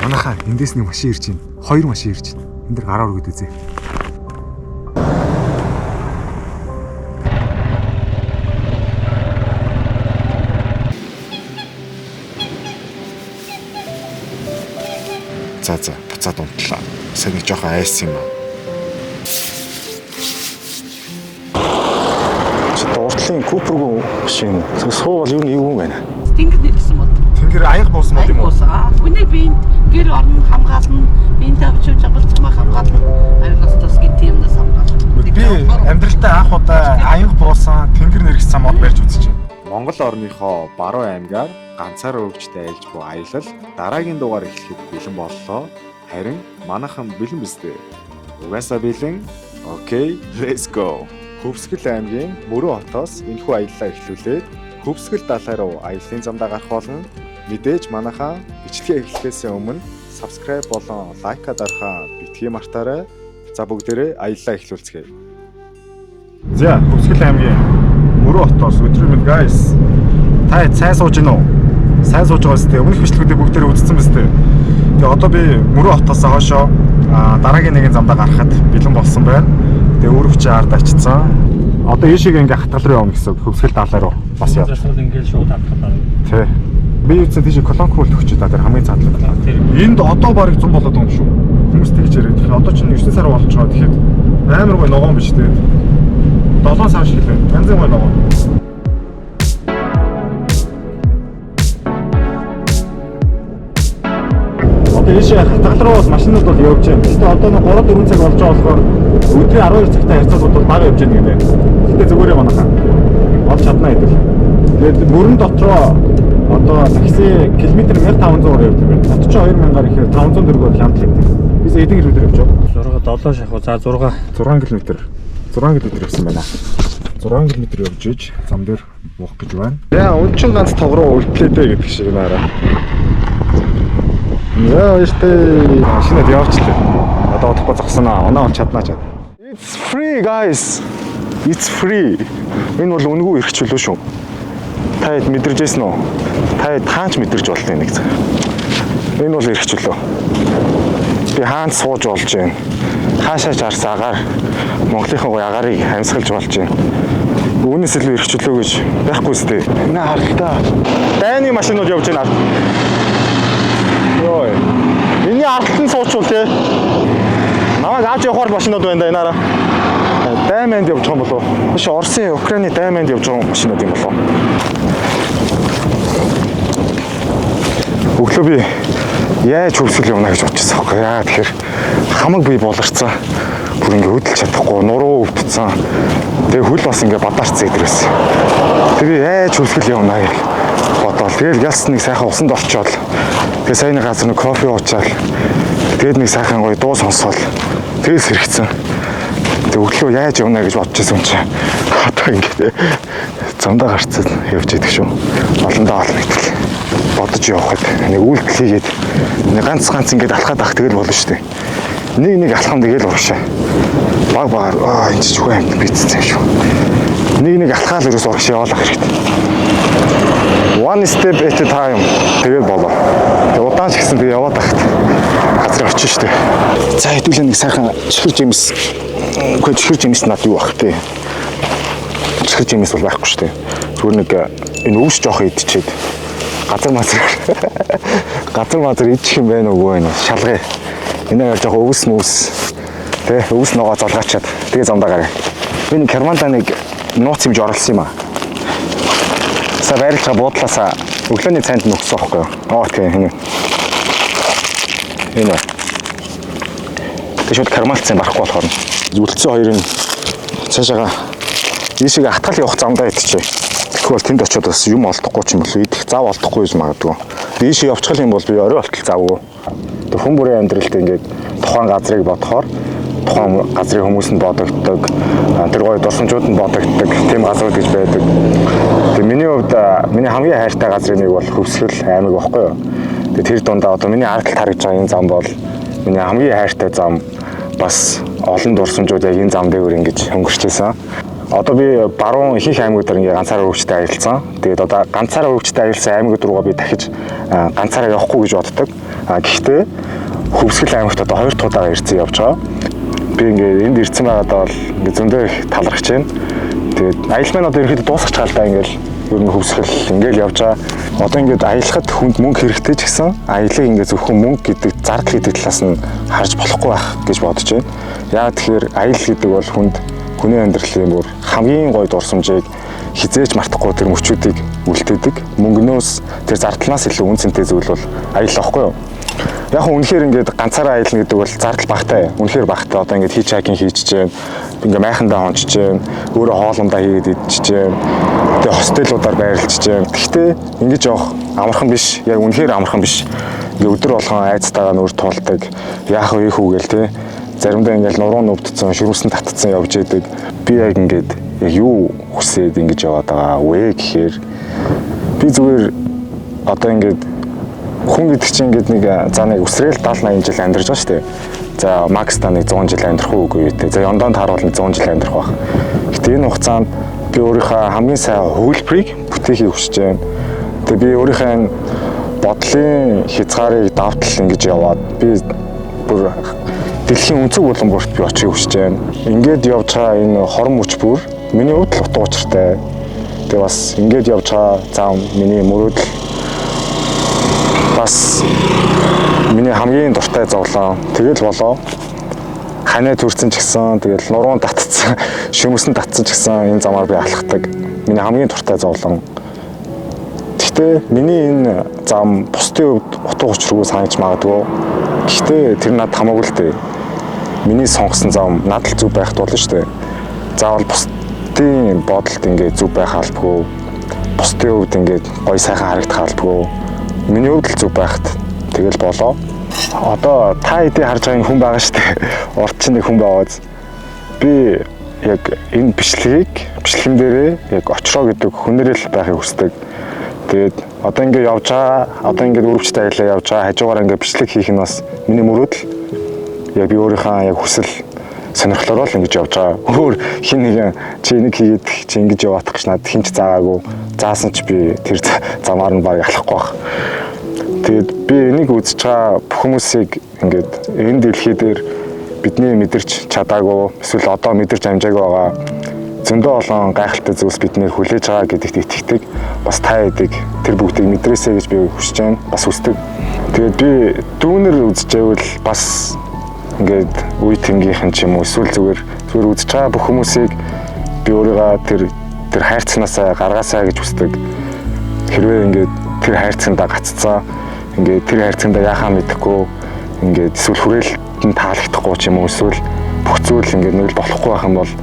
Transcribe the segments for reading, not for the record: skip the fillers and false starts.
Манайхаа эндээс нэг машин ирж байна. Хоёр машин ирж байна. Энд дэр гараа өргөд үзье. За за буцаад унтлаа. Сайн нэг жоохон айсан юм аа. Чи уртлын Купергүй машин юм уу? Суу бол юу нэг юм байна. Тэнгэр нэрсэн мод. Тэнгэр аяга буусан мод юм уу? Үнэ биэнд гэр орон хамгаална, биэнд авч явж байгаа чамаа хамгаална. Аюулаас тус гэдэг юмнаас хамгаална. Би амьдралтаа анх удаа аяга буусан тэнгэр нэргэсэн мод барьж үзэж байна. Монгол орныхоо баруун аймгаар ганцаараа өвчтэй айлж буй аялал дараагийн дугаар эхлэхэд бэлэн боллоо. Харин манайхан бэлэн биз дээ. Угаасаа бэлэн. Okay, let's go. Хөвсгөл аймгийн Мөрөө хотоос энэхүү аяллаа эхлүүлээд Хөвсгөл далай руу аяллаа замдаа гарах болно. Мэдээж манайхан бичлэгээ эхлэхээс өмнө subscribe болон лайка дарахаа битгий мартаарай. За бүгдээрээ аяллаа эхлүүлцгээе. За, Хөвсгөл аймгийн Мөрөө хотоос өдрийн мэнд guys. Та сайн сууж гин үү? Сайн сууж байгаа үстэй. Өмнөх бичлэгүүдээ бүгдээрээ үзсэн биз дээ. Тэгээ одоо би Мөрөө хотоос хойшоо дараагийн нэгэн замдаа гарахад бэлэн болсон байна. Тэгээ өөрөвч ард ачсан. Одоо ийшээ ингээ хатгал руу явна гэсэн үг. Хөвсгөл далай руу бас яв. Засвал ингээд шууд хатгалаа. Тэ. Би үтсэн тийш Колонк руу төгчөө да тэр хамгийн цаадлаг. Энд одоо барыг 100 болоод байгаа юм шүү. Хүмүүс тэгж яриад. Тэгэхээр одоо чинь 9 сар болж байгаа. Тэгэхээр амар гой ногоон биш тэгээд 7 сар шиг лээ. Янзын гой ногоон. Одоо ийшээ хатгал руу бас машинууд бол явж байна. Гэхдээ одоо нэг 3 4 цаг болж байгаа болохоор өдрийн 12 цагтаа харьцуулбал бол бага явж байна гэдэг. Гэтэ зүгээрээ манайхаа олж чадна гэдэг. Тэгээд мөрөн дотроо одоо такси километр 1500-аар явдаг байна. Хот чинь 2000-аар ихээр 500 төгрөгөөр хямдал явдаг. Бис эдэн километр явж байгаа. 6 7 шахуу. За 6. 6 км. 6 км явсан байна. 6 км явж иж зам дээр буух гэж байна. Яа, өнчин ганц тог руу үлдлээ дээ гэдэг шиг наараа. Яа, баяртай. Машинад явчлаа. Одоо удахгүй зогсноо. Оноо олж чаднаа чад. It's free guys. It's free. Энэ бол үнэгүй эрх чөлөө шүү. Та хэд мэдэрч байсан уу? Та хэд хаач мэдэрч болно нэг цаг. Энэ бол эрх чөлөө. Би хаанч сууж болж байна. Хаашаа ч арс агаар Монголынхаа гоё агаарыг амьсгалж болж байна. Үүнээс илүү эрх чөлөө гэж байхгүй сте. Энэ харалтаа. Дайны машинууд явж байна. Йой. Энийн ардталд нь суучвал те. Намайг авч явахаар машинууд байна да энэ араа. Дайманд явж байгаа юм болов уу? Биш Оросын Украины дайманд явж байгаа машинууд юм болов уу? Өглөө би яаж хөвсгөл явна гэж бодчихсон байхгүй яа. Тэгэхээр хамаг би болорцсон. Бүр ингээ хөдөлж чадахгүй, нуруу өвдсөн. Тэгээ хөл бас ингээ бадаарцсан гэдэрээс. Тэгээ би яаж хөвсгөл явна гэж бодоол. Тэгэл ялс нэг сайхан усанд орчоол. Тэгээ сайн нэг газар нэг кофе уучаал. Тэгээд нэг сайхан гоё дуу сонсоол. Тэгэл сэргэцэн. Тэг өглөө яаж явна гэж бодож байсан юм чи. Одоо ингээд замдаа гарцсан явж идэх шүү. Олондоо олон гэтэл бодож явхад нэг үйлдэл хийгээд нэг ганц ганц ингээд алхаад ах тэгэл болно шүү дээ. Нэг нэг алхам тэгэл урагшаа. Баг багаар аа энэ чи чүхэн амьд бийцсэн юм шүү. Нэг нэг алхаал ерөөс урагш яваалах хэрэгтэй. One step at a time тэгэл болоо. Тэг удаан ч гэсэн би яваад байхад газар очиж штэ. За хэдүүлээ нэг сайхан чихэр жимс үгүй чихэр жимс над юу ах те. Чихэр жимс бол байхгүй штэ. Зүгээр нэг энэ өвс жоох идчихэд газар мазар газар мазар идчих юм байна уугүй байна шалгая. Энэ хоёр жоох өвс мөвс тэ өвс ногоо золгаачаад тэгээ замдаа гараа. Би нэг Керманда нэг нууц юмж оруулсан юм аа. Са байрлаж байгаа буудлаасаа өглөөний цайнд нүгсэн байхгүй юу? Аа тийм энэ. Энэ. Тэг шууд кармалцсан барахгүй болохоор. Үлдсэн хоёрын цаашаага ийшээ хатгал явах замдаа идчихэ. Тэгэхгүй бол тэнд очиод бас юм олдохгүй ч юм болов идэх зав олдохгүй гэж магадгүй. Ийшээ явчих юм бол би орой болтол завгүй. Тэг хүн бүрийн амьдралд ингээд тухайн газрыг бодохоор тухайн газрын хүмүүс нь бодогддог, тэр гоё дурсамжууд нь бодогддог тийм газрууд гэж байдаг. Тэг миний хувьд миний хамгийн хайртай газрын нэг бол Хөвсгөл аймаг багхгүй юу. Тэг тэр дундаа одоо миний ард талд харагдж байгаа энэ зам бол миний хамгийн хайртай зам бас олон дурсамжууд яг энэ зам дээр ингэж өнгөрч исэн. Одоо би баруун ихэнх аймагуудаар ингээ ганцаараа өвчтэй аялсан. Тэгээд одоо ганцаараа өвчтэй аялсан аймагуд руугаа би дахиж ганцаараа явахгүй гэж боддог. А гэхдээ Хөвсгөл аймагт одоо 2 дахь удаага ирсэн явж байгаа. Би ингээд энд ирсэн байгаадаа бол ингээд зөндөө их талархаж байна. Тэгээд аялал маань одоо ерөнхийдөө дуусах чаалдаа ингээд ер нь Хөвсгөл ингээд явж байгаа. Одоо ингээд аялахад хүнд мөнгө хэрэгтэй ч гэсэн аяллыг ингээд зөвхөн мөнгө гэдэг зардал гэдэг талаас нь харж болохгүй байх гэж бодож байна. Яагаад тэгэхээр аялал гэдэг бол хүнд хүний амьдралын бүр хамгийн гоё дурсамжийг хизээж мартахгүй тэр мөчүүдийг үлдээдэг. Мөнгнөөс тэр зардлаас илүү үн цэнтэй зүйл бол аялал аахгүй юу? Яг нь үнэхээр ингээд ганцаараа аялна гэдэг бол зардал багтай. Үнэхээр багтай. Одоо ингээд hitchhiking хийж чинь, ингээд майхандаа ончиж чинь, өөрөө хоолундаа хийгээд идчихэж чинь, тэгээ hostel уудаар байрлаж чинь. Гэхдээ ингэж явах амархан биш. Яг үнэхээр амархан биш. Ингээд өдөр болгон айцтайгаа нүүр туулдаг. Яах вэ хүү гээл те. Заримдаа ингээд нуруу нүвдсэн, ширүүсэн татцсан явж идэг. Би яг ингээд яг юу хүсээд ингэж яваад байгаа вэ гэхээр би зүгээр одоо ингээд хүн гэдэг чинь ингээд нэг за нэг үсрээл 70 80 жил амьдарч байгаа шүү дээ. За max та нэг 100 жил амьдрах уу үгүй үү те. За ёндон тааруул нэг 100 жил амьдрах байх. Гэтэ энэ хугацаанд би өөрийнхөө хамгийн сайн хувилбарыг бүтээхийг хүсэж байна. Тэгээ би өөрийнхөө энэ бодлын хязгаарыг давтал ингэж яваад би бүр дэлхийн өнцөг булан бүрт би очихыг хүсэж байна. Ингээд явж байгаа энэ хорон мөч бүр миний хувьд л утга учиртай. Тэгээ бас ингээд явж байгаа зам миний мөрөөдөл бас миний хамгийн дуртай зовлон. Тэгэл болоо. Ханаа төрсэн ч гэсэн тэгэл нуруун татцсан, шөмөсөн татсан ч гэсэн энэ замаар би алхдаг. Миний хамгийн дуртай зовлон. Гэхдээ миний энэ зам бусдын хувьд утга учиргүй санагдж магадгүй. Гэхдээ тэр надад хамаагүй л дээ. Миний сонгосон зам надад л зөв байх тул шүү дээ. Заавал бусдын бодолд ингээд зөв байх албагүй. Бусдын хувьд ингээд гоё сайхан харагдах албагүй. Миний хувьд л зөв байхад тэгэл болоо. Одоо та хэдий харж байгаа энэ хүн байгаа шүү дээ. Урд чинь нэг хүн байгааз. Би яг энэ бичлэгийг бичлэгэн дээрээ яг очроо гэдэг хүнээрээ л байхыг хүсдэг. Тэгээд одоо ингээд явж байгаа, одоо ингээд өрөвчтэй аялаа явж байгаа, хажуугаар ингээд бичлэг хийх нь бас миний мөрөөдөл. Яг би өөрийнхөө яг хүсэл сонирхлоор л ингэж явж байгаа. Өөр хин нэгэн чи энийг хийгээд чи ингэж яваадах гэж надад хэн ч заагаагүй. Заасан ч би тэр замаар нь баг алхахгүй байх. Тэгээд би энийг үзэж байгаа бүх хүмүүсийг ингээд энэ дэлхий дээр бидний мэдэрч чадаагүй эсвэл одоо мэдэрч амжаагүй байгаа зөндөө олон гайхалтай зүйлс биднийг хүлээж байгаа гэдэгт итгэдэг. Бас та хэдийг тэр бүгдийг мэдрээсэй гэж би хүсэж байна. Бас хүсдэг. Тэгээд би дүүнер үзэж байвал бас ингээд үе тэнгийнхэн ч юм уу эсвэл зүгээр зүгээр үзэж байгаа бүх хүмүүсийг би өөрийгөө тэр тэр хайрцагнаасаа гаргаасаа гэж хүсдэг. Хэрвээ ингээд тэр хайрцагндаа гаццсан, ингээд тэр хайрцагндаа яхаа мэдэхгүй ингээд эсвэл хүрээлэлт нь таалагдахгүй ч юм уу эсвэл бүх зүйл ингээд нэг л болохгүй байх юм бол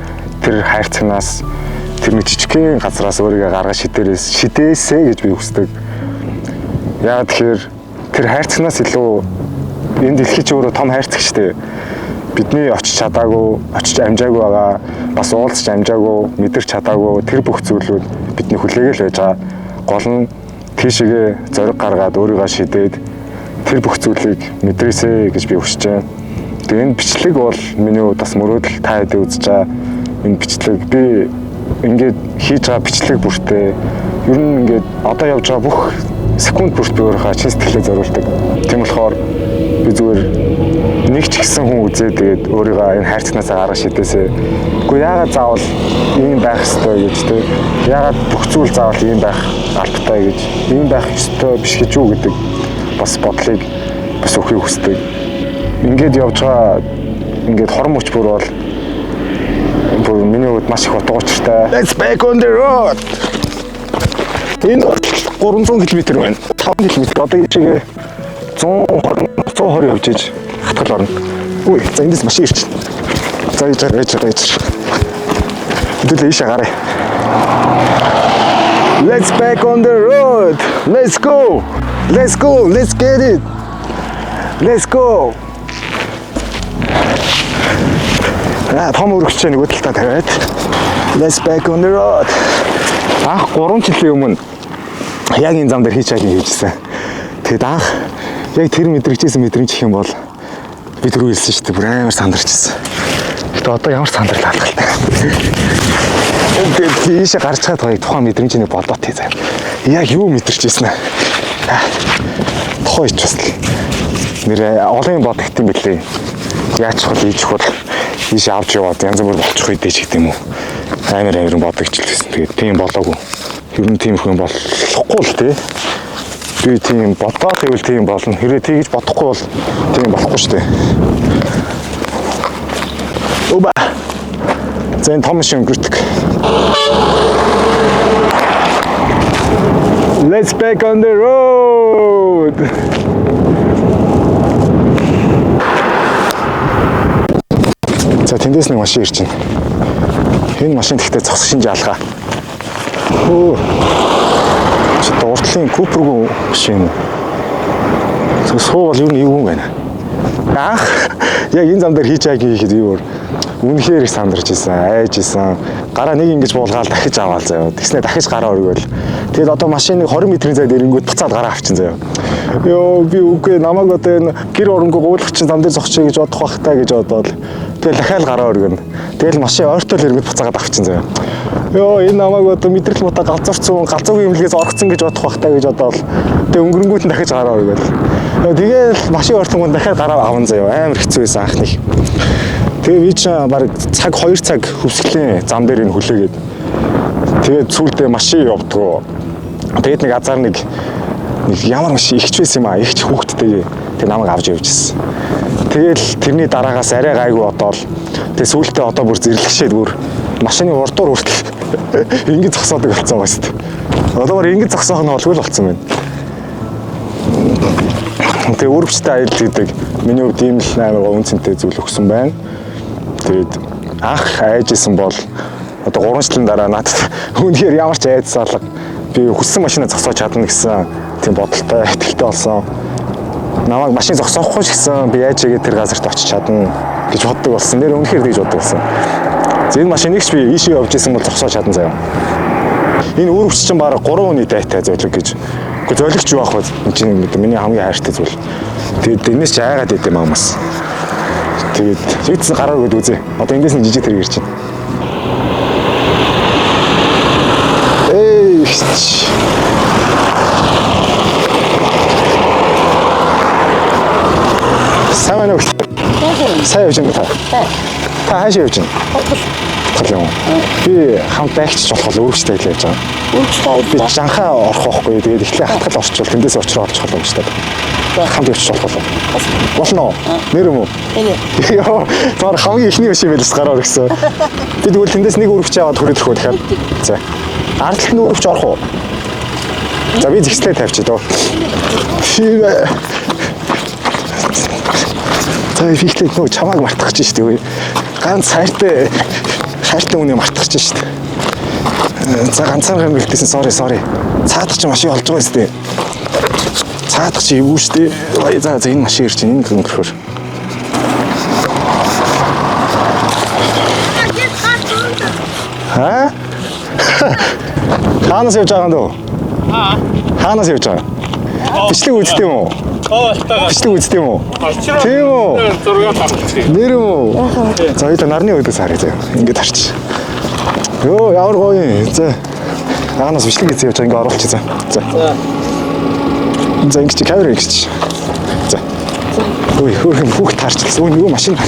тэр хайрцагнаас тэр нэг жижигхэн газраас өөрийгөө гаргаж шидээрээс шидээсэй гэж би хүсдэг. Яагаад тэгэхээр тэр хайрцагнаас илүү энэ дэлхий чи өөрөө том хайрцаг шүү дээ. Бидний очиж чадаагүй, очиж амжаагүй байгаа, бас уулзч амжаагүй, мэдэрч чадаагүй тэр бүх зүйлүүд бидний хүлээгээл байж байгаа. Гол нь тийшээгээ зориг гаргаад өөрийгөө шидээд тэр бүх зүйлийг мэдрээсэй гэж би хүсэж байна. Тэгээ энэ бичлэг бол миний хувьд бас мөрөөдөл та хэдий үзэж байгаа энэ бичлэг би ингээд хийж байгаа бичлэг бүртээ ер нь ингээд одоо явж байгаа бүх секунд бүрт би өөрийнхөө чин сэтгэлээ зориулдаг. Тийм болохоор би зүгээр нэг ч гэсэн хүн үзээ тэгээд өөрийгөө энэ хайрцагнаасаа гаргаж шидээсэй. Үгүй яагаад заавал ийм байх ёстой гэж те. Яагаад бүх зүйл заавал ийм байх албатай гэж, ийм байх ёстой биш гэж юу гэдэг бас бодлыг бас өгөхийг хүсдэг. Ингээд явж байгаа ингээд хорон мөч бүр бол бүр миний хувьд маш их утга учиртай. Let's back on the road. Энэ 300 км байна. 5 км. Одоо ийшээ 120 120 явж иж хатгал орно. Үй, за эндээс машин ирчихнэ. За ээж ээж ээж. Хэдүүлээ ийшээ гараа. Let's back on the road. Let's go. Let's go. Let's get it. Let's go. Аа, том өргөчөө нөгөө талдаа тавиад. Let's back on the road. Анх 3 жилийн өмнө яг энэ зам дээр hitchhiking хийжсэн. Тэгэд анх яг тэр мэдрэгчээсэн мэдрэмж гэх юм бол би түрүү хэлсэн шүү дээ. Бүр амар сандарчсэн. Гэтэ одоо ямар сандрал алгалтай. Тэгээд ийшээ гарч чаад байгаа тухайн мэдрэмжийг бодоод тий заяа. Яг юу мэдэрч ирсэн ээ. Тухайн ич бас л. Нэр олон юм бодогдсон билээ. Яаж чухал ийж чухал ийш авч яваад янз бүр болчих үедээ ч гэдэг юм уу. Амар амар бодогчлээсэн. Тэгээд тийм болоогүй. Ер нь тийм хүн болохгүй л тий. Би тийм бодоод ивэл тийм болно. Хэрвээ тийгэж бодохгүй бол тийм болохгүй шүү дээ. Оба. За энэ том машин өнгөрдөг. Let's back on the road. За тэндээс нэг машин ирж байна. Энэ машин тэгтээ зогсох шинж алгаа. Өө. Чи дурдлын Купергүй машин юм уу? Суу бол юу нэг юм байна. Анх яг энэ зам дээр хийж байгааг хийхэд би өөр үнэхээр их сандарч исэн, айж исэн. Гараа нэг ингэж буулгаал дахиж аваал заяа. Тэгснэ дахиж гараа өргөөл. Тэгэл одоо машины 20 метрийн зайд ирэнгүүт буцаад гараа авчин заяа. Йоо би үгүй намайг одоо энэ гэр оронгүй гуйлах чинь зам дээр зогсчихъя гэж бодох бах та гэж бодоод тэгэл дахиад гараа өргөнө. Тэгэл машин ойртол ирэнгүүт буцаагаад авчин заяа. Йоо энэ намайг одоо мэдрэл муута галзуурсан, галзуугийн имлэгээс оргцсон гэж бодох бах та гэж бодоод тэг өнгөрөнгүүт нь дахиж гараа өргөөл. Тэгэл машин ойртонгууд дахиад гараа аван заяа. Амар хэцүү байсан анхных. Тэгээ би чинь баг цаг 2 цаг хөвсгөлийн зам дээр энэ хүлээгээд тэгээд сүүлдээ машин явдгоо. Тэгээд нэг азар нэг ямар машин ихч байсан юм аа. Ихч хүүхдтэйгээ тэг намайг авч явж ирсэн. Тэгэл тэрний дараагаас арай гайгүй бодоол. Тэгээ сүүлдээ одоо бүр зэрлэгшээд бүр машины урдуур хүртэл ингэж зогсоодог болсон байгаа шүү дээ. Одоо бүр ингэж зогсоох нь болгүй л болсон байна. Тэгээ үүргэвчтэй аялал гэдэг миний хувьд ийм л амар гоо үнцэнтэй зүйл өгсөн байна. Тэгээд анх айж исэн бол одоо 3 жилийн дараа надад үнэхээр ямар ч айдас алга би хүссэн машинаа зогсоож чадна гэсэн тийм бодолтой итгэлтэй болсон. Намайг машин зогсоохгүй ч гэсэн би яаж игээ тэр газарт очиж чадна гэж боддог болсон. Нэр үнэхээр тэгж боддог болсон. Энэ машиныг ч би ийшээ явж исэн бол зогсоож чадна заяа. Энэ үүргэвч чинь бараг 3 хүний дайтай золиг гэж. Гэхдээ золигч юу ах вэ? Энэ чинь миний хамгийн хайртай зүйл. Тэгээд энэс ч айгаад идэм аа бас. Тэгээд жигдсэн гараа өгөөд үзье. Одоо эндээс нь жижиг тэрэг ирж байна. Эй. Сайн байна уу? Сайн явж байна та. Та хаашаа явж байна? Хотол юм. Би хамт дайгч болох өөрчлөлт ажиллаж явж байгаа. Өөрчлөлт Би жанхаа орох байхгүй. Тэгээд эхлээ хатгал орчвол тэндээс очроо олчих болов гэж та. Хамт явчих болох уу? Болно уу? Нэр юм уу? Йоо, тэр хамгийн ихний биш юм байл гараа өргөсөн. Би тэгвэл тэндээс нэг өргөч аваад хүрээд ирэх үү тэгэхээр. За. Ард талд нь өргөч орох уу? За би зэгслээ тавьчих дөө. За би ихлээ нөө чамааг мартах гэж шүү дээ. Ганц хайртай үнэ мартах гэж шүү дээ. За ганцаараа юм бэлтээсэн sorry. Цаадах чи машин олж байгаа юм дээ. Цаадах чи эвгүй шүү дээ. За энэ машин ирж байна. Энэ өнгөрөхөр. Аа? Хаанаас явж байгаа юм дөө? Аа. Хаанаас явж байгаа? Бичлэг үздэг юм уу? Бичлэг үздэг юм уу? Тийм үү? Зураг авчих. Нэр юм уу? За хоёулаа нарны өөдөөс харъя заяа. Ингээд харчих. Йоо, ямар гоё юм. За. Хаанаас бичлэг үзээ явж байгаа ингээд оруулчих за. За. За ингэж камер ингэж. За. Ой, хөөрхөн хүүхд таарчлаа. Өө нөгөө машин.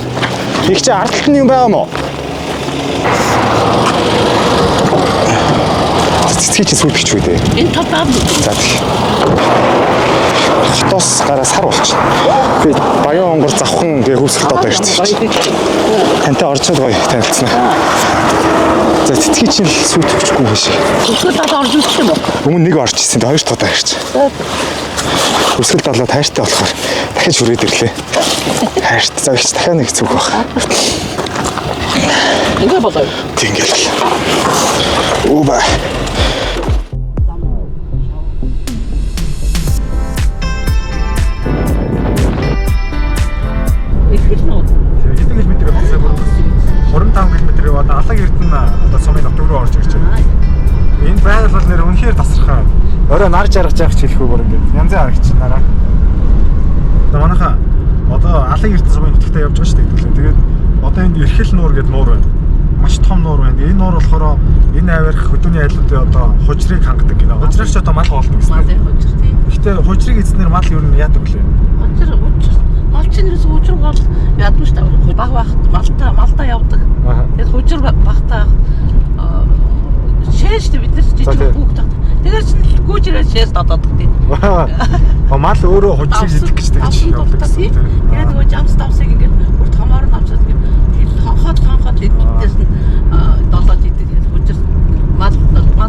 Их чи ард талд нь юм байгаа юм уу? Цэцгийг чи сүйтгэж үү дээ. Энэ талд За тэг. Хотоос гараа сар болчихно. Би Баян онгор завхан гэ хөөсөлт одоо ирсэн чи. Тантай орчод гоё танилцсан. За цэцгийг чинь сүйтгэжгүй юм шиг. Өсгөл талд орж ирсэн юм уу? Өмнө нэг орж ирсэн, хоёр дахь удаа ирж. Өсгөл далаа тайртай болохоор дахиж хүрээд ирлээ. Хайрт. За их дахиад нэг зүг баг. Ингээ болоо. Тэг ингээл. Үба. Ихэл нөө. Хэдэн километр явсан бүр 25 км яваад Алаг Эрдэнэ одоо сумын нутаг руу орж ирж байна. Энэ байгаль бол нэр үнэхээр тасархай. Орой нар жаргаж явах ч хэлэхгүй бүр ингээд янзын харагч нараа. Манайхаа одоо Алаг Эрдэнэ сумын нутагтаа явж байгаа шүү дээ. Тэгээд одоо энд Эрхэл нуур гэдэг нуур байна. Маш том нуур байна. Энэ нуур болохоор энэ авирах хөдөөний айлуудын одоо хужрыг хангадаг гинэ. Хужраар ч одоо мал хоолдог гэсэн. Малын хужир тийм. Гэхдээ хужрыг эзнэр мал ер нь яадаг вүлээ? Хужир учир. гол ядмаш баг багт малта явдаг. Тэгээд хужир багтаа шээж бид нар жижиг хүүхд таг. Тэгэхээр чинь гүйж ирээд шээж додоод тийм. Мал өөрөө хужиг идэх гэж тэгж явдаг гэсэн. Тэгээд нөгөө жамс давсыг ингээд бүр томоор нь авчаад ингээд хонхоод идээс нь долоод идэг. Тэгээд хужир мал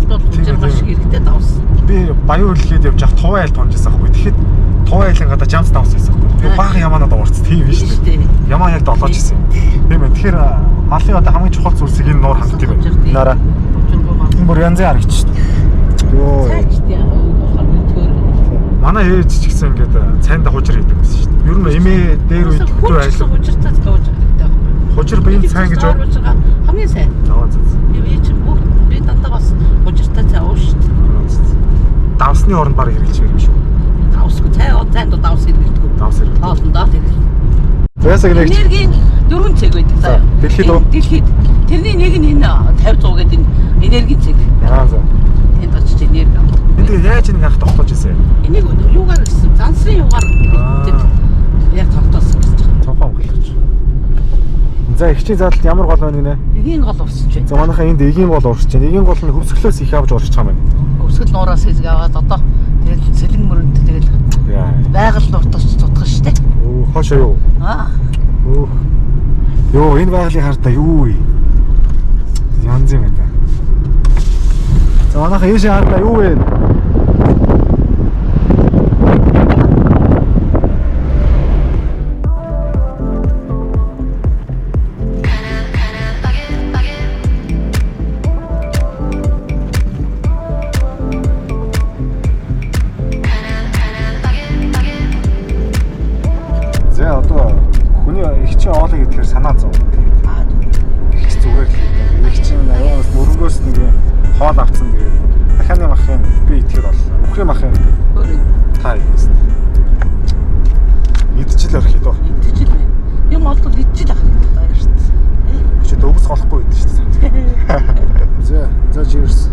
бол хужир маш хэрэгтэй давс. Би баян хөрлөгээд явж явах туван айл тунжсэн аахгүй. Тэгэхэд туван айлын гадаа жамс давс байсан аахгүй. Тэгээ бага ямаанаад уурц тийм биш үү? Ямаа яг долоож исэн юм. Тийм ээ. Тэгэхээр малын одоо хамгийн чухал зүйлсийг энэ нуур ханддаг юм байна. Нараа. Энэ бүр янзын харагч шүү дээ. Йоо. Манай ээж ч гэсэн ингээд цайнда хужир хийдэг гэсэн шүү дээ. Ер нь эмээ дээр үед хөтөө айл хужиртай тавьж хэрэгтэй байхгүй. Хужир биеийн цайн гэж хамгийн сайн. Аа зөв. Би чинь бүгд би дандаа бас хужиртай цай ууш шүү дээ. Давсны оронд баг хэрэглэж байгаа юм шүү. Давсгүй цай цайнд давс хэрэглэдэг. Давс хэрэглэдэг. Хоолндоо хэрэглэдэг. Заяасаг нэг энергийн 4 цэг байдаг заяа. Дэлхийд үү? Дэлхийд. Тэрний нэг нь энэ 50 100 гэдэг энэ энергийн цэг. Аа за. Тэнд очиж энерги авдаг. Энд тэгээ яаж энийг анх тогтоож ирсэн юм? Энийг юугаар гэсэн? Зансрын юугаар тэр яг тогтоосон гэж байна. Цонхоо өнгөлөж. За эгчийн задлалд ямар гол байна гинэ? Эгийн гол урсч байна. За манайхаа энд эгийн гол урсч байна. Эгийн гол нь хөвсгөлөөс их авч урсч байгаа юм байна. Хөвсгөл нуураас хэсэг аваад одоо тэгэл сэлэн мөрөнд тэгэл байгаль нууртаас цутгах штэ. Өө хошоо юу? Аа. Өөх. Йоо энэ байгалийн хардаа юу вэ? Янз юм байна. За манайхаа ийшээ хардаа юу вэ? За одоо хүний эгчийн оолыг идэхээр санаа зов. Тэгээд эгч зүгээр л гэдэг. Эгчийн аюунаас мөрөнгөөс нэг юм хоол авцсан тэгээд дахианы махын би идэхээр бол үхрийн махын та идсэн. Идчихэл орох гэдэг. Идчихэл. Юм олдвол идчихэл ах хэрэгтэй даа шүү дээ. Чи өвс голохгүй идэв шүү дээ. За за cheers.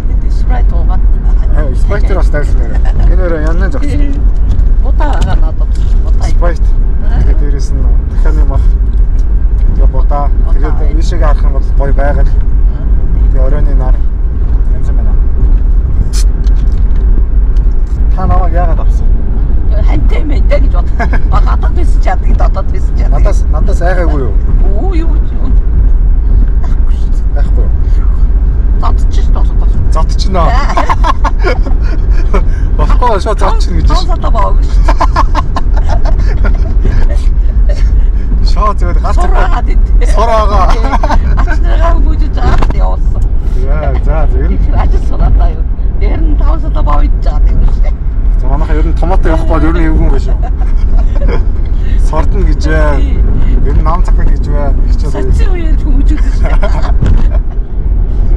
Тэгээд Sprite уугаад. Sprite-ээр бас тайлсан нэрээ. Энэ өрөө янан зогссон. Будаа байгаа надад. Будаа. Sprite. Тэгээд дээрэс нь дахианы мах. Тэгээд будаа. Тэгээд ийшээгээ харах юм бол гоё байгаль. Тэгээд оройны нар янз юм байна. Та намайг яагаад авсан? Хантай юм ээ гэж бод. Гадаад байсан ч яадаг, дотоод байсан ч яадаг. Надаас айгаагүй юу? Оо юу гэж юу? Айхгүй шүү дээ. Айхгүй юу? Зодчих шүү болохгүй. Зодчихно. Болохгүй шууд зодчихно гэж шүү. Тоо боог шүү. Шууд зүгээр гац сураагаад ид. Сураагаа. Ач нараа хүмүүжиж аваад явуулсан. За за ер нь ажил сураадаа юу. Ер нь 5 сая боо идэж байгаа юм шүү. За манайхаа ер нь томато явахгүй бол ер нь эвгүй юм шүү. Сордно гэж байна. Ер нь нам цахаг гэж байна. Хичээл. Соци үеэр хүмүүжүүлсэн шүү.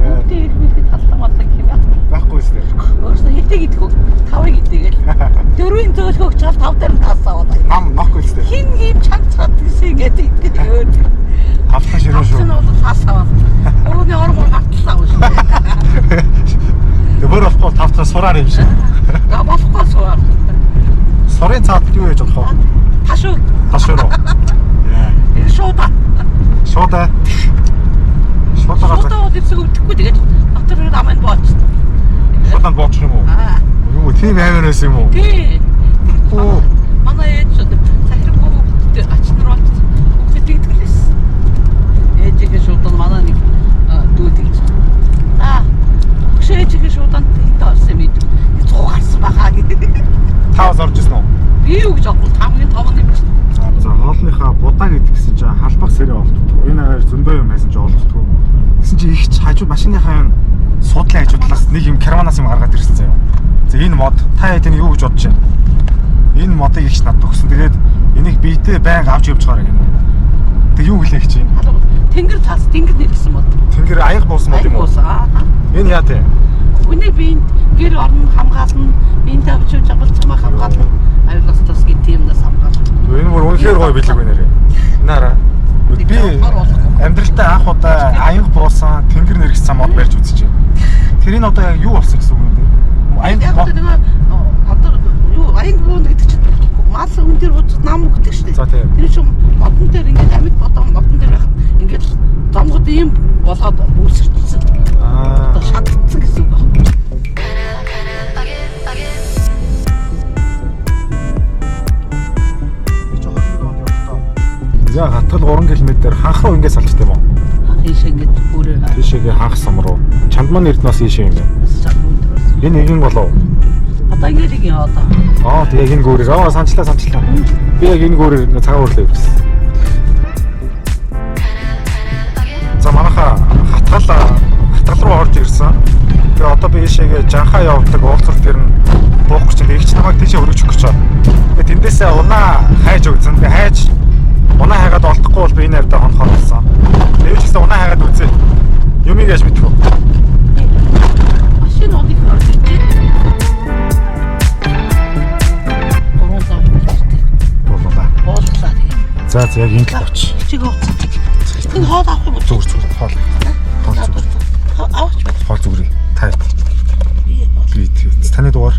Бүгдээ их мэхэд талтай маллаа гэх юм яа. Байхгүй шүү дээ. Өөрөөсөө хэтэйг идэх үү? Тавыг идэгээл. Дөрвийн зөөлхөг чал тав дээр нь тас аваад. Нам нохгүй шүү дээ. Хин ийм чанга цаад гэсэн ингээд идэх өөр. Тавтан ширүүн шүү. Тавтан бол тас аваад. Өрөөний ор гор гартлаа шүү. Өөр болохгүй тавтан сураар юм шиг. За болохгүй сураар. Сурын цаад юу яаж болох вэ? Ташуу. Ташуу руу. Шуудаа. Шуудаа. Шуудагаар шуудаа бол эцэг өвдөхгүй тэгээд дотор нь аманд бооч. Шуудаанд боочих юм уу? Аа. Юу тийм амар байсан юм уу? Тий. Манай ээж шууд сахирахгүй хүүхдтэй ач нар болчих. Хүүхдтэй тэгдэг л байсан. Ээжигээ шуудан манай нэг дүү тэгж. Аа. Хөшөө ээжигээ шуудан тэгтээ орсон юм идэв. 100 гарсан баха гэдэг. Та бас орж ирсэн үү? Би юу гэж бодвол хамгийн том юм чинь. За хоолныхаа будаа гэдэг гэсэн чинь халбах сэрээ олддгоо. Энэ агаар зөндөө юм хайсан ч олддгоо. Тэгсэн чинь их хажуу машиныхаа юм суудлын хажуу талаас нэг юм карманаас юм гаргаад ирсэн заяа. За энэ мод та хэд энэ юу гэж бодож байна? Энэ модыг ихч надад өгсөн. Тэгээд энийг биедээ байнга авч явж байгаарай гэнэ. Тэг юу гэлээ гэж юм? Тэнгэр цаас тэнгэр нэрсэн мод. Тэнгэр аяга буусан мод юм уу? Энэ яа тэ? Хүний биед гэр орон хамгаална, биендээ авч явж байгаа бол чамаа хамгаална. Аюулаас тус гин тиймнээс хамгаална. Энэ бүр үнэхээр гоё бэлэг байна нэрээ. Наараа. Би амьдралтаа анх удаа аяга буусан тэнгэр нэргэсэн мод барьж үзчихэв. Тэр энэ одоо яг юу болсон гэсэн үг юм бэ? Аяга нөгөө одоо юу аяга буун гэдэг чинь мал хүн одоо модон дээр байхад ингээд домгод ийм болгоод үүсэрчсэн. Аа. Одоо шатцсан гэсэн үг байна. Би ч 21 онд явахдаа. За хатгал 3 км ханх руу ингээд салчтай юм уу? Ийш ингээд өөрөө Тийшээгээ ханх сум руу. Чандман эрдэнэс ийшээ юм байна. бас Энэ нэгэн болов. Одоо ингээд нэг юм одоо. Аа тэг яг энэ гүүрээр. Аа санчлаа санчлаа. Би яг энэ гүүрээр ингээ цагаан үрлээ ирсэн. За манайха хатгал хатгал руу орж ирсэн. Тэгээ одоо би ийшээгээ жанхаа явдаг уулзрал дээр нь буух гэж байна. Игч намайг тийшээ өргөж өгөх гэж байна. Тэгээ тэндээсээ унаа хайж өгсөн. Тэгээ хайж унаа хайгаад олдохгүй бол би энэ хавьдаа хонохоор болсон. Тэгээ ч гэсэн унаа хайгаад үзье. Юмыг яаж мэдэх вэ? Машин одыг орж иржээ. 3 зам хэрэгтэй. Болоо. Бууллаа тэгээ. За за яг энэ л авч. Чиг уцаа. Энэ хоол авах юм уу? Зүгээр зүгээр хоол. Хоол зүгээр. Аваач байна. Хоол зүгээр. Та Би би таны дугаар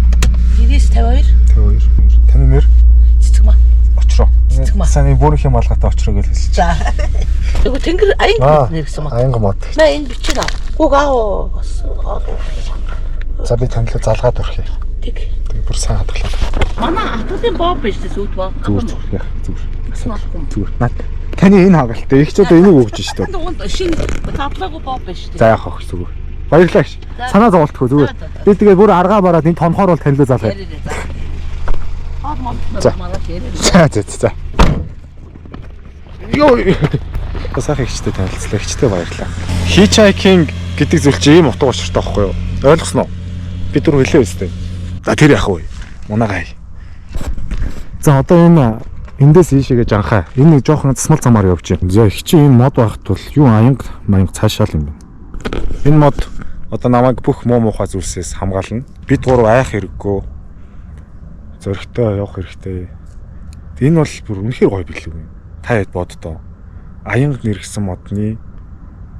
952 52. Таны нэр цэцэг маа. Очроо. Цэцэг маа. Сайн бүрийнх юм алгатай очроо гэж хэлсэн. За. Тэгвэл тэнгэр аян нэр гэсэн маа. Аянга мод. Маа энэ бичиг ав. Гүг аав бас хоол уух. За би танилаа залгаад өрхье. Тэг. Тэг бүр сайн хадгалаад. Манай атгалын боб биш үү сүйт боб. Зүгээр зүгээр яах зүгээр. Зүгээр. Зүгээр. Наад таны энэ хагалт их ч одоо энийг өгч шүү дээ. Унд шинэ задлаагүй боб биш үү? За яах вэ зүгээр. Баярлалаа гэж. За. Санаа зоволтгүй зүгээр. За, за, за. Би тэгээ бүр аргаа бараад энэ тонхоор бол танилаа залгая. Ярээ за. Хоол мод За. манай ярээ. За за за. Йоо. Сайхан ихчтэй танилцлаа. Ихчтэй баярлалаа. Hitchhiking гэдэг зүйл чи ийм утга учиртай байхгүй юу? Ойлгосноо? Би түр хэлээ өстэй. За тэр яах вэ? Унагаая. За одоо энэ эндээс ийшээгээ жанхаа. Энэ нэг жоохон засмал замаар явж байна. За их чи энэ мод байхад бол юу аянга маянга цаашаал юм байна. Энэ мод одоо намайг бүх муу муухай зүйлсээс хамгаална. Бид гурав айх хэрэггүй. Зөрөгтэй явах хэрэгтэй. Энэ бол бүр үнэхээр гоё бэлэг юм. Та хэд боддоо. Аянга нэргсэн модны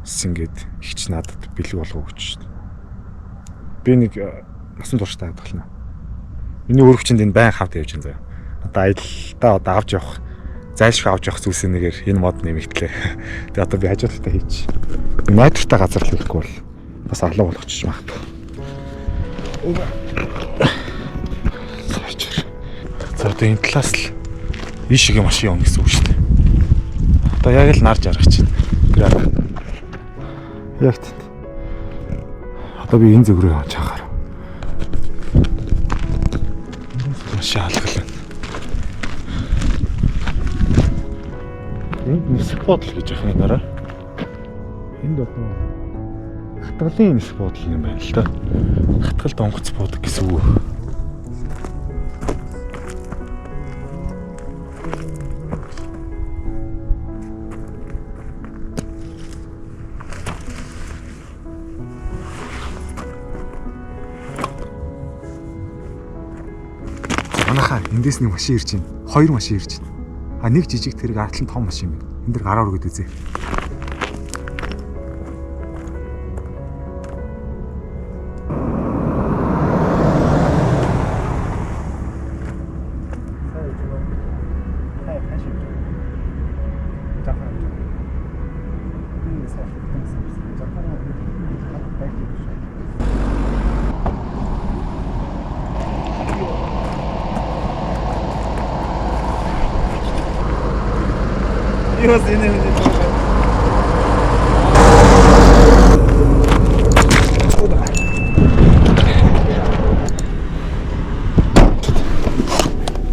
с ингээд ихч надад бэлэг болгоо өгч шít. Би нэг насан туршдаа хадгална. Миний өргөчөнд энэ байн хавд явж байна заяа. Одоо аялалдаа одоо авч явах зайлшгүй авч явах зүйлсийн нэгээр энэ мод нэмэгдлээ. Тэгээ одоо би хажуудалтаа хийч. Найдвартай газар л ирэхгүй бол бас алга болгочих магадгүй. Цаачаар. За одоо энэ талаас л ийшээгээ машин явна гэсэн үг шүү дээ. Одоо яг л нар жаргах чинь. Тэр арга. Яг тэт. Одоо би энэ зүг рүү явж хахаар. Машин алгал байна. Энд нисэх бодол гэж яах юм дараа. Энд одоо хатгалын нисэх бодол юм байна л да. Хатгалд онгоц буудаг гэсэн үг. Манайхаа эндээс нэг машин ирж байна. Хоёр машин ирж байна. А нэг жижиг тэрэг ард нь том машин байна. Энд дэр гараа өргөд үзье.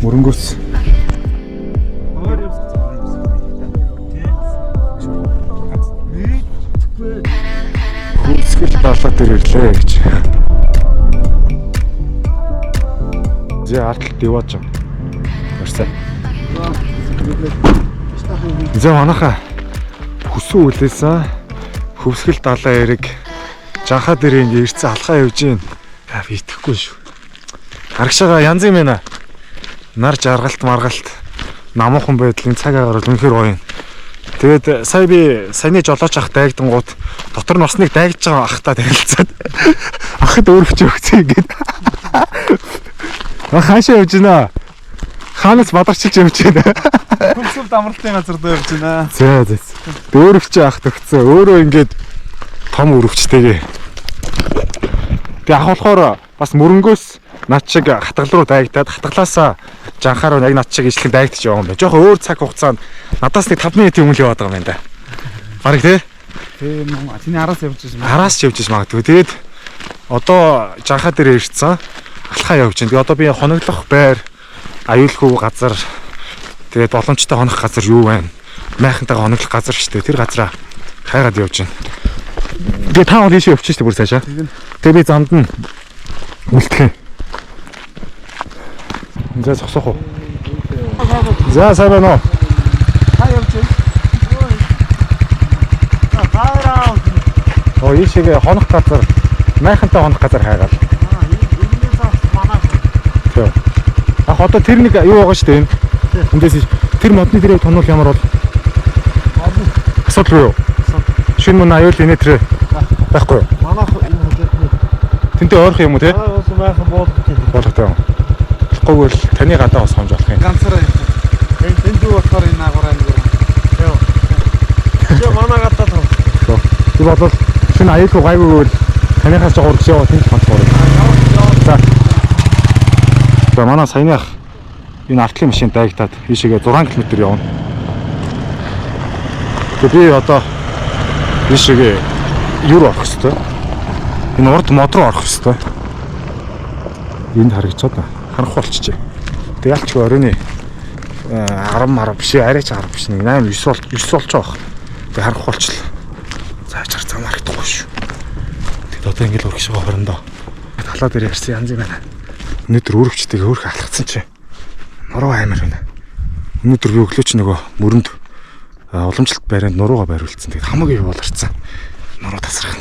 Мөрөнгөөс. Хөлсгөл далаа дээр ирлээ гэж. За ард диваж. Урсаа. За манайхаа хөсөө үлээсэн. Хөвсгөл далаа эрэг жанхаа дээр ингээ ирсэн алхаа явж гин. Аа би итгэхгүй шүү. Арагшаага янз юм байна. Нар жаргалт маргалт намуухан байдлын цаг агаар бол үнэхээр гоё юм. Тэгээд сая би саяны жолооч ах дайгдангууд дотор нь бас нэг дайгдж байгаа ахтай танилцаад ахад өөрөвч өгсөн ингээд. Ах хаашаа явж гинэ? Хаанаас бадарчилж явж байна? Хөлсөлд амралтын газар дээр явж байна. За за. Дөөрөвч ах төгцөө. Өөрөө ингээд том өрөвчтэйгээ. Тэгээ ах болохоор бас мөрөнгөөс над шиг хатгал руу дайгдаад хатгалаасаа жанхаар яг над шиг ижлэг дайгдаж яваа юм байна. Жохо өөр цаг хугацаанд надаас нэг 5 минутын өмнө яваад байгаа юм байна да. Бараг тий? Тийм үү. Чиний араас явж байсан. Араас ч явж иж магадгүй. Тэгээд одоо жанхаа дээр ирсэн. Алхаа явж байна. Тэгээ одоо би хоноглох байр, аюулгүй газар, тэгээд боломжтой хонох газар юу байна? Майхантайгаа хоноглох газар шүү дээ. Тэр газараа хайгаад явж байна. Тэгээ та бол ийшээ явчих шүү дээ бүр цаашаа. Тэгээ би замд нь үлдэх юм. За зогсоох уу? За сайн байна уу? Та явж байна. Таараа. Оо ийшээгээ хонох газар, майхантай хонох газар хайгаал. Энэ цаас манай. Тийм. Ах одоо тэр нэг юу байгаа шүү дээ энэ. Эндээс ийш. Тэр модны тэр тонол ямар бол? Асуудалгүй юу? Шинэ мөн аюул инээ тэр байхгүй юу? Манайх энэ хажууд нь. Тэнтэй ойрхон юм уу те? Аа бас майхан буулгах гэдэг. Болготой юм. Болохгүй бол таны гадаа бас хонж болох юм. Ганцаараа явж. Энэ дүү болохоор энэ агуур аймаг. Яа. Чи манай гадаа тав. Тэр бол шинэ аюулгүй гайгүй бол таныхаас жоо урагш яваа тэнд хонцгоор. За. За манай саяны ах энэ артлын машин дайгтаад ийшээгээ 6 км явна. Тэгээ би одоо ийшээгээ юу руу орох хэвтэй? Энэ урд мод руу орох хэвтэй. Энд харагдчихад байна. Харахгүй болчихжээ. Тэгээ ялчгүй оройн 10 10 биш арай ч 10 биш нэг 8 9 бол 9 болчих واخ. Тэгээ харахгүй болчихлоо. Заачаар зам харагдахгүй шүү. Тэгэд одоо ингэж урагш байгаа хорондоо. Талаа дээр ярьсан янз юм байна. Өнөөдөр өрөвчтэйгээ хөөрхөн алхацсан чи. Нуруу амар байна. Өнөөдөр би өглөө чи нөгөө мөрөнд уламжлалт байранд нурууга байруулсан. Тэгэд хамаагүй явууларцсан. Нуруу тасрах.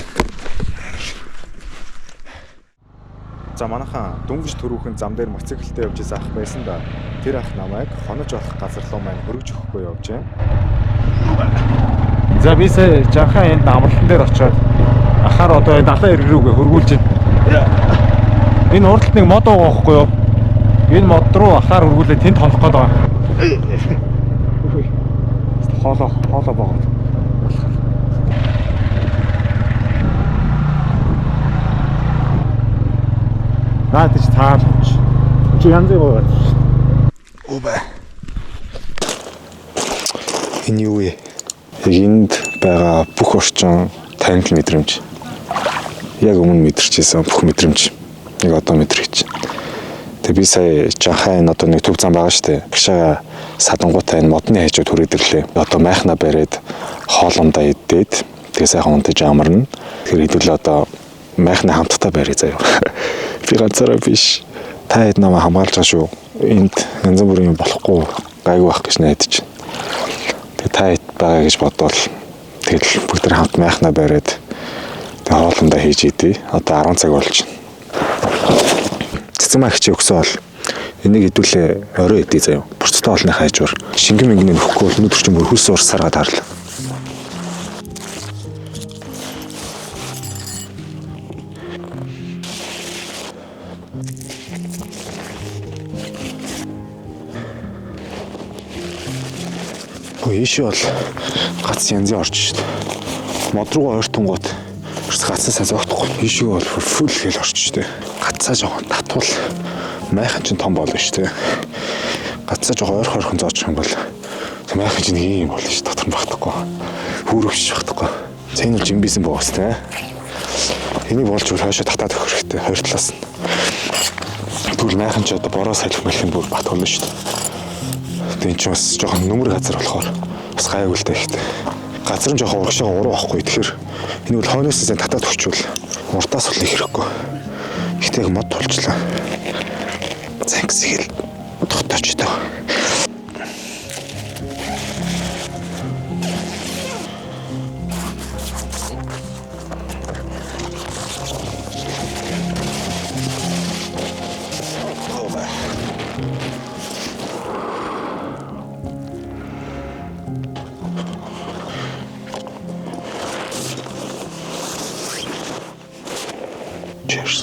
За манайхан дөнгөж түрүүхэн зам дээр мотоциклтэй явж исэн ах байсан да. Тэр ах намайг хонож болох газар руу маань хөргөж өгөхгүй явж байна. За би сая жанхаа энд амралтан дээр очиод ахаар одоо энэ далайн эрг рүүгээ хөргүүлж байна. Энэ урдалт нэг мод байгаа байхгүй юу? Энэ мод руу ахаар хөргүүлээ тэнд хонох гээд байгаа. Хоолоо хоолоо боогод. Наа тийч цааш. Чи янз бүр байгаа шүү дээ. Үбэ. Энэ юу вэ? Яг энд байгаа бүх орчин танил мэдрэмж. Яг өмнө мэдэрчээсэн бүх мэдрэмж. Нэг одоо мэдрэгч. Тэгээ би сая жанхаа энэ одоо нэг төв зам байгаа штэ. Багшаа садангуудаа энэ модны хажууд хүрээд ирлээ. Одоо майхнаа бариад хоолундаа идээд тэгээ сайхан унтаж амарна. Тэгэхээр хэдүүлээ одоо майхнаа хамтдаа барья заяа. Би ганцаараа биш. Та хэд намайг хамгаалж байгаа шүү. Энд янз бүрийн юм болохгүй гайгүй байх гэж найдаж байна. Тэгээ та хэд байгаа гэж бодвол тэгэл бүгд тэр хамт майхнаа бариад тэгээ хоолундаа хийж идэ. Одоо 10 цаг болж байна. Цэцэн мах чи өгсөн бол энийг хэдүүлээ орой идэ заяа. Бурцтай олны хайжвар. Шингэн мингэн нөхгүй бол өнөөдөр чинь бүр хөлс урсараад харлаа. Өө ийшээ бол гац янзын орж шít. Мод руугаа ойртонгууд ерөөс гацсан сайн зогтохгүй. Ийшээ бол фул хэл орж шít. Гацаа жоохон татвал майхан чинь том болно шүү дээ. Гацаа жоохон ойрхон ойрхон зоочих юм бол майхан чинь нэг юм болно шүү. Дотор нь багтахгүй. Хүүрөвч багтахгүй. За энэ бол жимбисэн боос те. Энийг болж хойшоо татаад өгөх хэрэгтэй хоёр талаас нь. Тэгвэл майхан чи одоо бороо салхи мэлхэн бүр бат болно шүү дээ. Тэгээ эн чинь бас жоохон нүмер газар болохоор бас гайгүй л дээ ихтэй. Газар нь жоохон урагшаага уруу байхгүй. Тэгэхээр энэ бол хойноос сайн татаад өгчвөл урдаас бол их хэрэггүй. Ихтэй яг мод тулчлаа. За ингэсгэл дотооч даа. Cheers.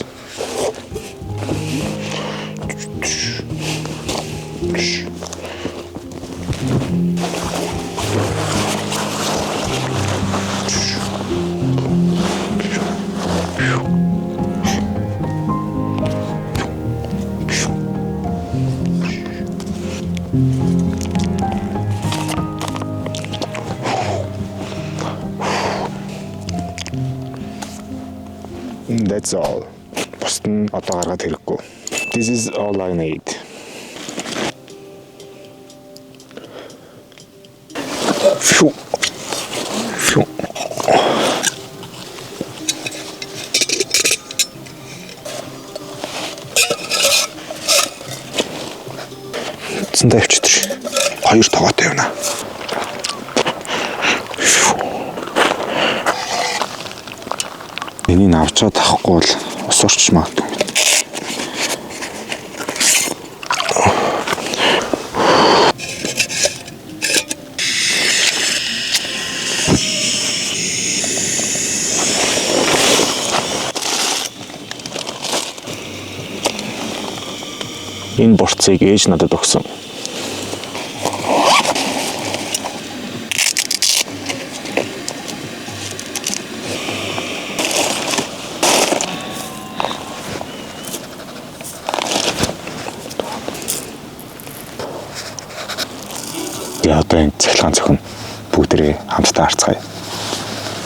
That's all. Бусд нь одоо гаргаад хэрэггүй. This is all I need. Фью. Фью. Цэндэ авчид. Хоёр тогоотой явна. Энийг авчаад авахгүй бол ус орч магадгүй юм. Энэ борцыг ээж надад өгсөн. Тэгээ одоо энэ цахилгаан цохино бүгдээрээ хамтдаа харцгаая.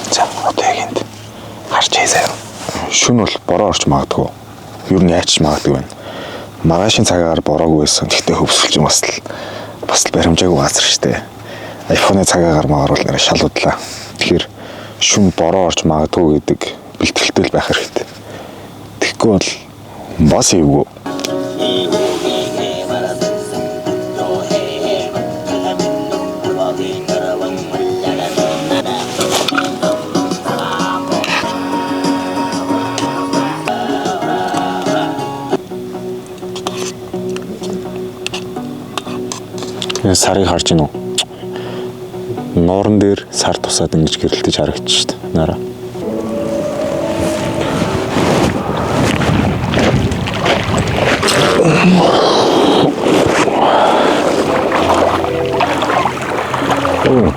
За одоо яг энд харж заяа. Шүн бол бороо орч магадгүй. Ер нь яач магадгүй байна. Маргаашийн цагаагаар бороогүй байсан. Гэхдээ хөвсөлж бас л баримжаагүй газар штэ. iPhone-ы цагаагаар магаар бол нэрэ шал удлаа. Тэгэхээр шүн бороо орч магадгүй гэдэг бэлтгэлтэй л байх хэрэгтэй. Тэгэхгүй бол бас эвгүй. Энэ сарыг харж гинүү. Нууран дээр сар тусаад ингэж гэрэлтэж харагдчих шүү дээ. Нараа.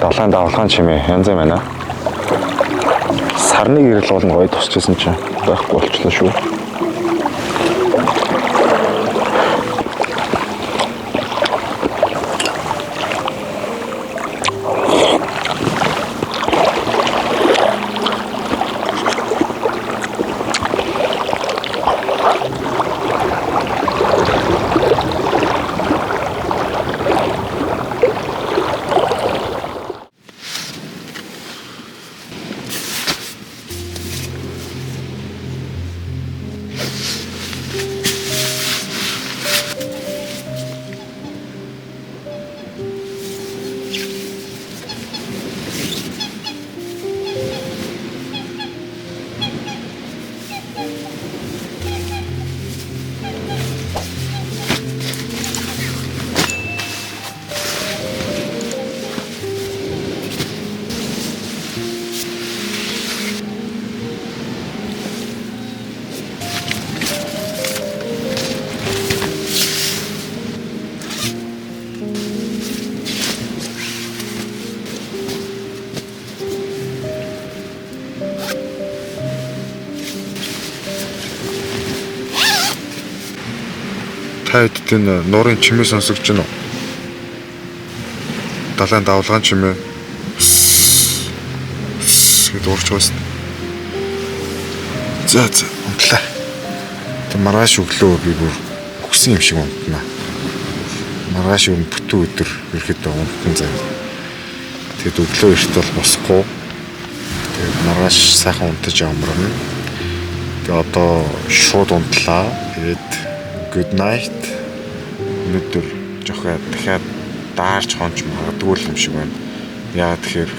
Далайн давлгаан чимээ янз юм байна. Сарны гэрэл бол гоё тусчихсан чинь байхгүй болчлоо шүү. Та хэд энэ нуурын чимээ сонсогдож байна уу? Далайн давлгаан чимээ гэд уурч байсан. За за унтлаа. Тэг маргааш өглөө би бүр өгсөн юм шиг унтнаа. Маргааш юм бүтэн өдөр ерхэд унтан заяа. Тэгэд өглөө эрт бол босохгүй. Тэгээд маргааш сайхан унтаж амарна. Тэгээд одоо шууд унтлаа. Тэгээд good night. Өнөөдөр жоохоо дахиад даарч хонч магадгүй юм шиг байна. Яагаад тэгэхээр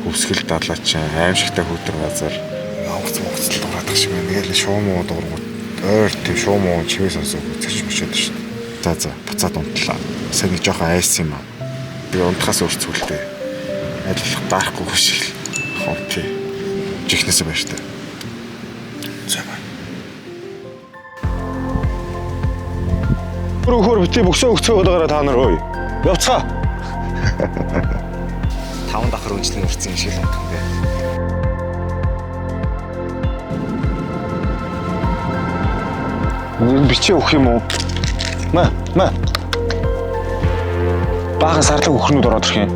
хөвсгөл далаа чинь аимшигтай хөтөр газар онгоц монгоцл дуурайдах шиг байна. Тэгэл шуумуу дуургууд ойр тийм шуумуу чимээ сонсоо үзэж мөшөөд шин. За за буцаад унтлаа. Сайн нэг жоохон айсан юм аа. Тэгээ унтахаас өөр цүүлтэй. Аль болох даарахгүй шиг хонти. Жихнээсээ баяртай. За бай. Хөр бити бөксөө өгцөө байгаараа та нар ой. Явцгаа. Таван давхар үнчлэн өртсөн юм шиг л унтах юм. Нэр бичээ өгөх юм уу? Мэ, мэ. Баахан сарлаг өхрнүүд ороод ирэх юм.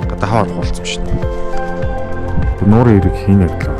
Гадаа хавар хуулсан шүү дээ. Нуурын эрэг хийнэ гэдлээ.